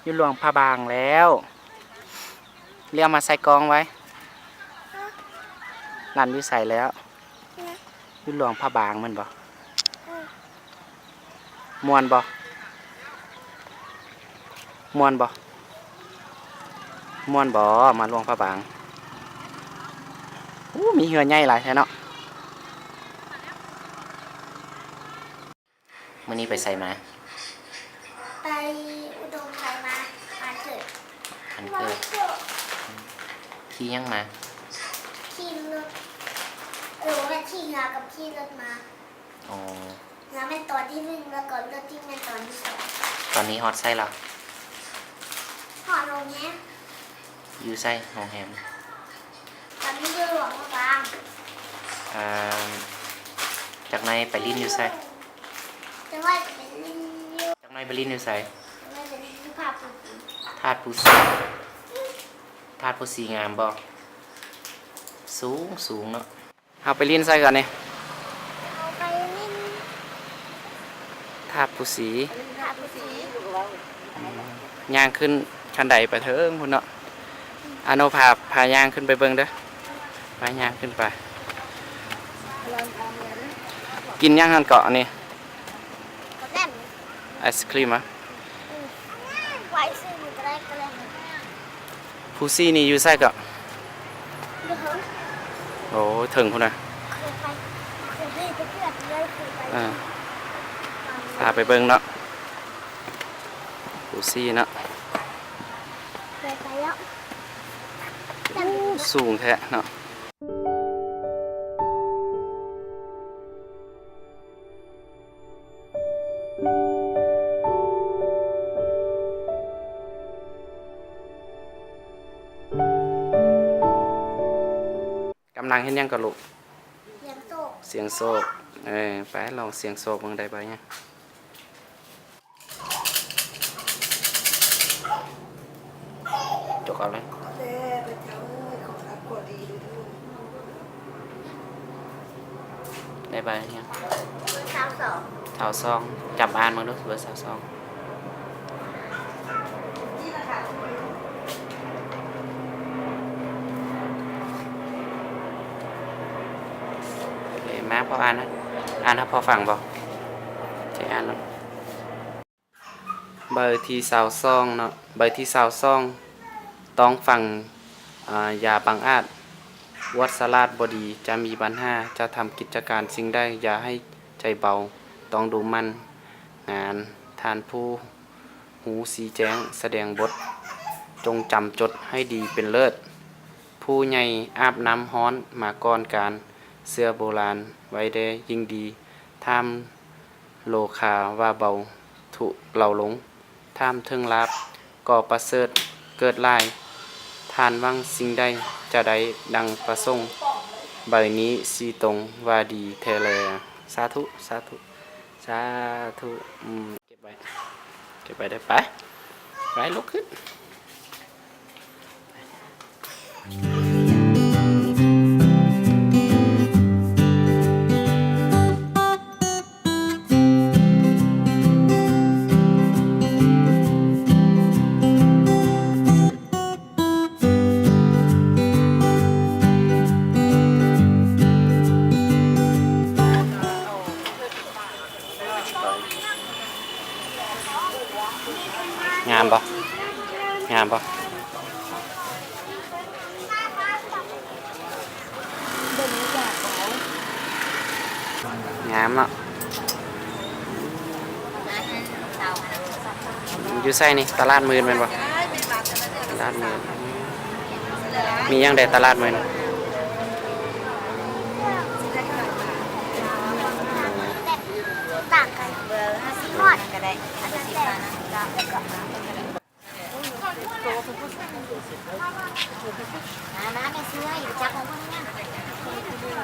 ຢູ່ຫຼວງພະບາງແລ້ວ ລຽວມາໃສ່ກ້ອງໄວ້. ຫຼານຢູ່ໃສແລ້ວ? ຢູ່ຫຼວງພະບາງແມ່ນບໍ່? ມ່ວນບໍ່? ມ່ວນບໍ່? ມ່ວນບໍ່? ມາຫຼວງພະບາງ. ໂອ້ ມີເຮືອໃຫຍ່ຫຼາຍແທ້ເນາະ. ມື້ນີ້ໄປໃສມາ? ໄປອຸດົມໄຊມາ ວັນເກີດ. ວັນເກີດ. ຂີ່ຫຍັງມາ? ຂີ່ລົດ. ເອີ ບໍ່ແມ່ນ ຂີ່ເຮືອກັບຂີ່ລົດມາ. ອໍ ເຮືອແມ່ນຕອນທີໜຶ່ງ ແລ້ວກໍລົດຈິ້ງແມ່ນຕອນທີສອງ. ຕອນນີ້ຮອດໃສແລ້ວ? ຮອດໂຮງແຮມ. ຢູ່ໃສໂຮງແຮມ? ຕອນນີ້ຢູ່ຫຼວງພະບາງ. ເອີ ຈັກໜ້ອຍໄປຫຼິ້ນຢູ່ໃສ? ຈັກໜ້ອຍໄປຫຼິ້ນຢູ່ ຈັກໜ້ອຍໄປຫຼິ້ນຢູ່ໃສ? ຈັກໜ້ອຍໄປຫຼິ້ນຢູ່ທາດພູສີ. ທາດພູສີ. ທາດພູສີງາມບໍ່? ສູງໆເນາະ. ເຮົາໄປຫຼິ້ນໃສກ່ອນນີ້? ເຮົາໄປຫຼິ້ນທາດພູສີ. ທາດພູສີ. ອືມ ຍ່າງຂຶ້ນຄັນໄດໄປເທິງພຸ້ນເນາະ. ອາໂນ ພາ ພາຍ່າງຂຶ້ນໄປເບິ່ງເດີ. ພາຍ່າງຂຶ້ນໄປ. ກິນຫຍັງຫັ້ນເກາະອັນນີ້? ໄອສະຄຣີມຫວາ? ອືມ ໄວ້ຊື້ມື້ກໍໄດ້ ກໍໄດ້. ພູສີນີ້ຢູ່ໃສເກາະ? ຢູ່ເທິງ. ໂອ້ ເທິງພຸ້ນນະ. ເຄີຍໄປ ເຄີຍໄປເທື່ອດຽວ ເຄີຍໄປ. ເອີ ພາໄປເບິ່ງເນາະ ພູສີເນາະ. ເຄີຍໄປແລ້ວ. ໂອ້ ສູງແທ້ເນາະ. ກຳລັງເຮັດຫຍັງກໍລູກ? ສຽງໂຊກ. ສຽງໂຊກ. ເອີ ໄປລອງສຽງໂຊກເບິ່ງໄດ້ບໍ່ຫຍັງ. ຈົກເອົາເລີຍ. ໄດ້ເບີຫຍັງ? ຊາວສອງ. ຊາວສອງ. ຈຳອ່ານເບິ່ງດູ ເບີຊາວສອງ. ເອີ ມາ ພໍ່ອ່ານນະ ອ່ານໃຫ້ພໍ່ຟັງບໍ່? ໃຫ້ອ່ານນະ. ໃບທີຊາວສອງເນາະ ໃບທີຊາວສອງ ຕ້ອງຟັງ ອາ ຢ່າບັງອາດ ອວດສະຫຼາດບໍ່ດີ ຈະມີບັນຫາ ຈະທຳກິດຈະການສິ່ງໃດ ຢ່າໃຫ້ໃຈເບົາ ຕ້ອງດຸໝັ່ນງານ ທ່ານຜູ້ຮູ້ຊີ້ແຈ້ງສະແດງບົດ ຈົ່ງຈຳຈົດໃຫ້ດີເປັນເລີດ ຜູ້ໃຫຍ່ອາບນ້ຳຮ້ອນມາກ່ອນການ ເຊື່ອໂບລານໄວ້ແດ່ຍິ່ງດີ ຖ້າມ ໂລຄາວ່າເບົາທຸເລົາລົງ ຖ້າມເຖິງລາບກໍປະເສີດເກີດຫຼາຍ ທ່ານຫວັງສິ່ງໃດຈະໄດ້ດັ່ງປະສົງ ໃບນີ້ຊີ້ຕົງວ່າດີແທ້ແລ. ສາທຸ ສາທຸ ສາທຸ. ອືມ ເກັບໄວ້ ເກັບໄວ້ເດີ ໄປ ໄປ ລຸກຂຶ້ນ. ງາມບໍ່? ງາມບໍ່? ງາມເນາະ. ຢູ່ໃສນີ້? ຕະຫຼາດມື້ນແມ່ນບໍ່? ຕະຫຼາດມື້ນ. ມີຫຍັງແດ່ຕະຫຼາດມື້ນ? ຕ່າງກັນ ເບີຫ້າສິບ ກໍໄດ້ ຫ້າສິບ ມາ ມາ ແມ່ຊື້ໃຫ້ ຈັບຂອງເພິ່ນນະ.